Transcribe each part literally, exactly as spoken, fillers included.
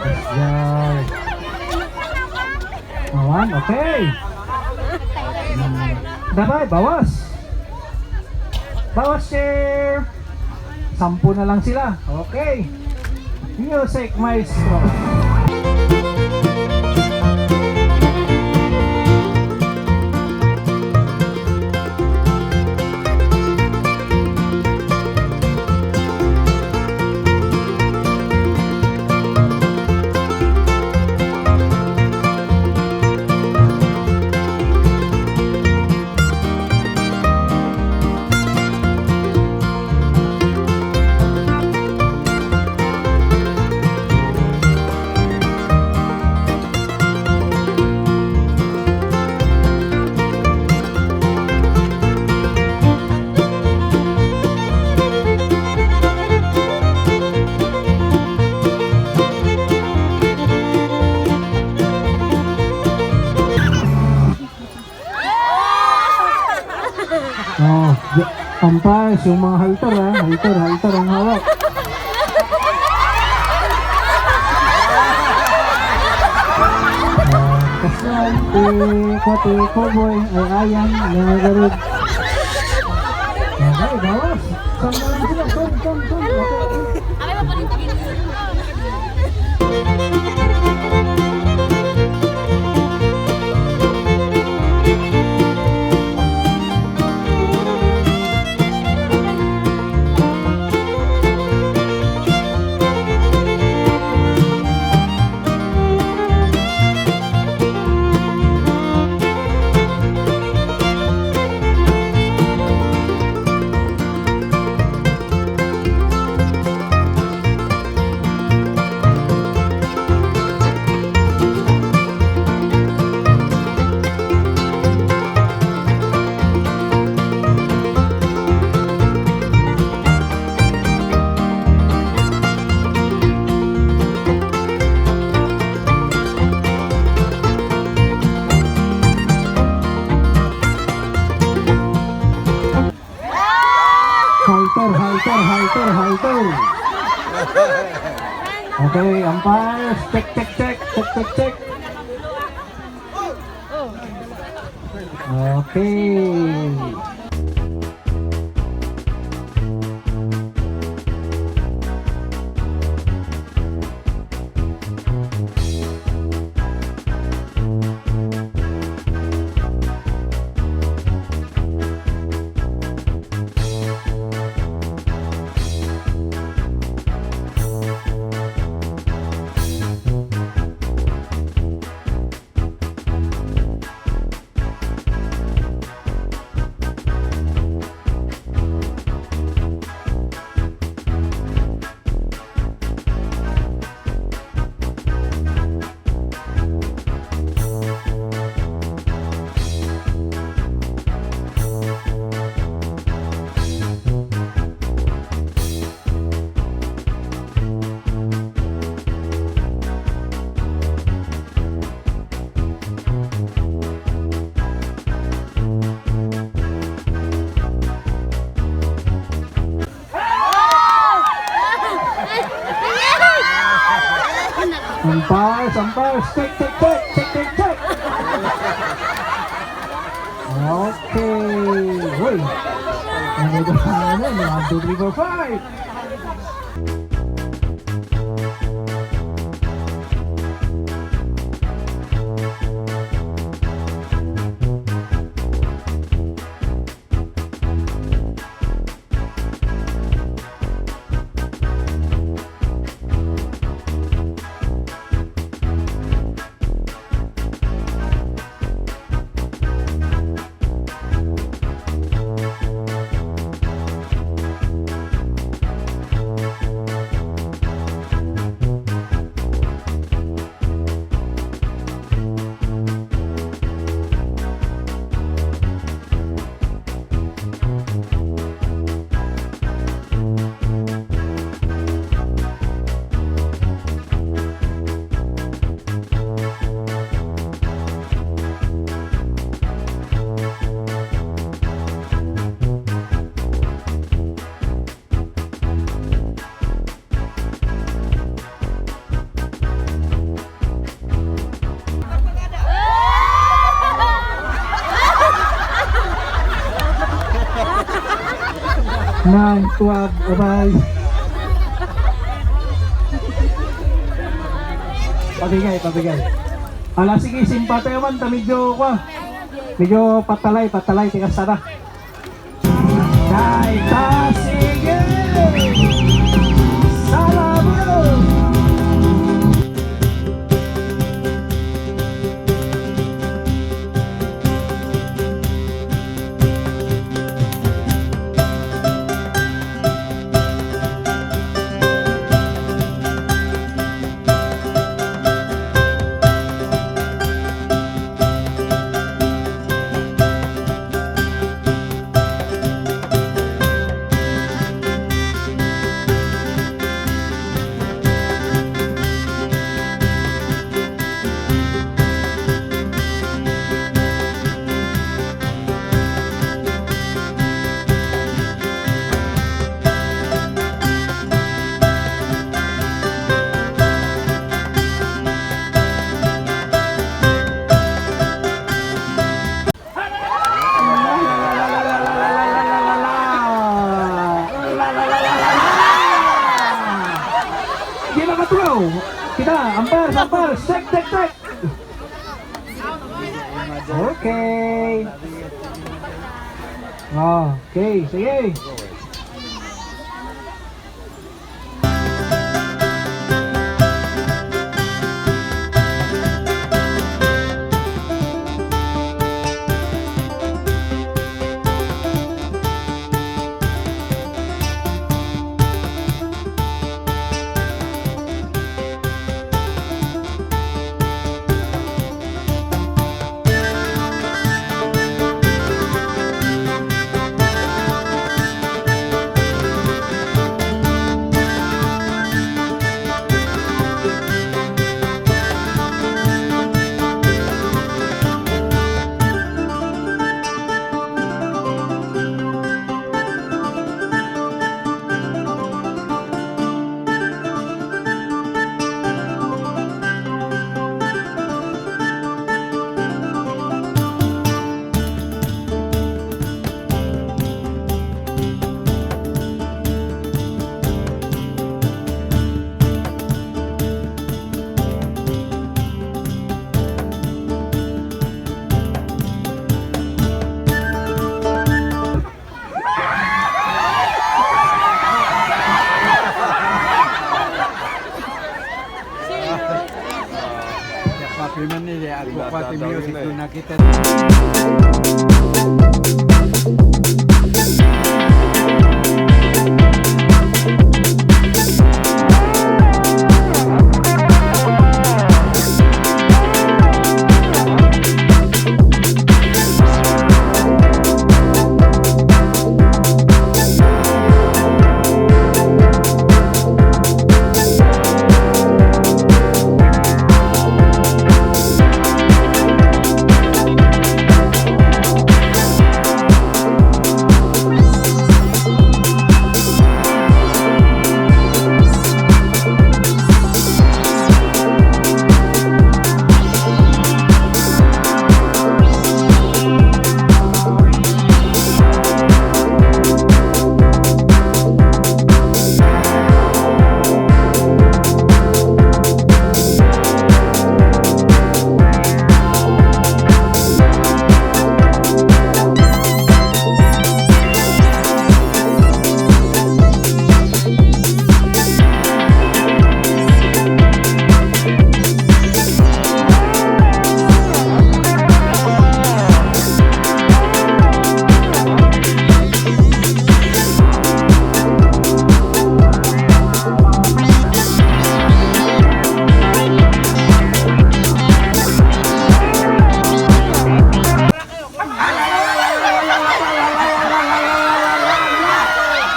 Yan. Awan, okay. Hmm. Dabay, bawas. Bawas, sir. Sampu na lang sila. Okay. Music, maestro. Oh, di-, umpires, yung mga halter, ha? Halter, halter ang hawak. Ah, kasal, eh, kwate, cowboy, ay, ayan, mga garud. Okay, bawas. Saan na lang sila? Saan, saan, saan? Okay. Halter, halter, halter, halter. Okay, umpires. Check, check, check. Check, check, check. Okay. Umpires, umpires. Check, check, check. Check, check, check. Okay. Uy. Ano ba? Ano? One, two, three, four, five. Nine, twelve, abay. Pabigay, pabigay. Ala, sige, simpatayo man, ta medyo, kwa, medyo patalay, patalay, tigas sana. Kay ta, sige! Salamo! Di makatulaw. Kita, umpire, umpire. Check, check, check. Okay. Okay, sige. Papiman ni, ako pati music doon nakita.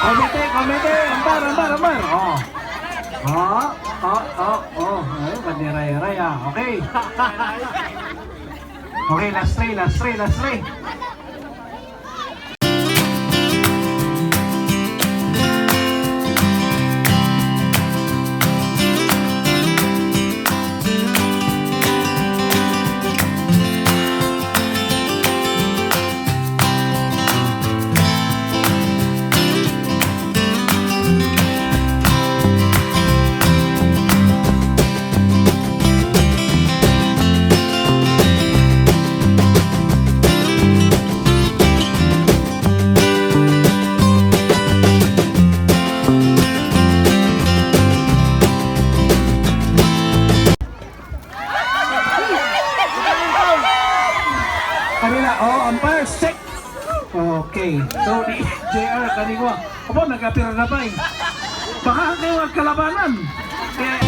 Komite, komite, ambar, ambar, ambar. Oh. Oh, oh, oh, oh. Ay, mandiray-ray, ah. Okay. Okay, last three, last three, last three. So, ni J R, kani ko, aba, nag-appear na pay. Baka kayo magkalabanan. Eh,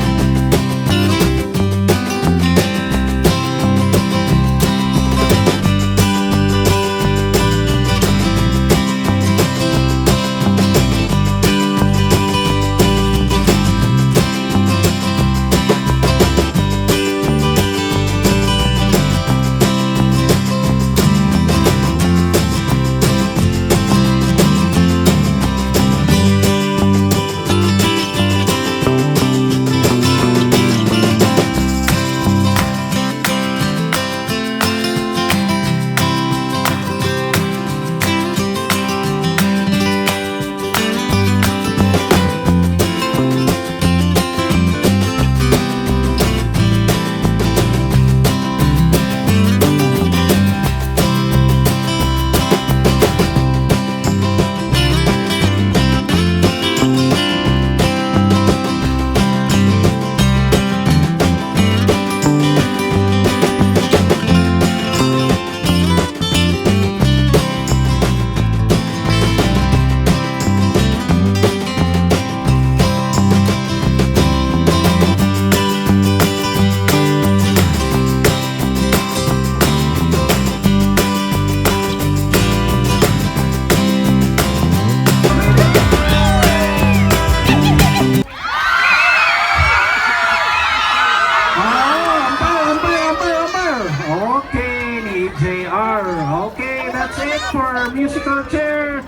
Ah, ampay, ampay, ampay, ampay. Okay, ni J R. Okay, that's it for musical chair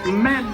men.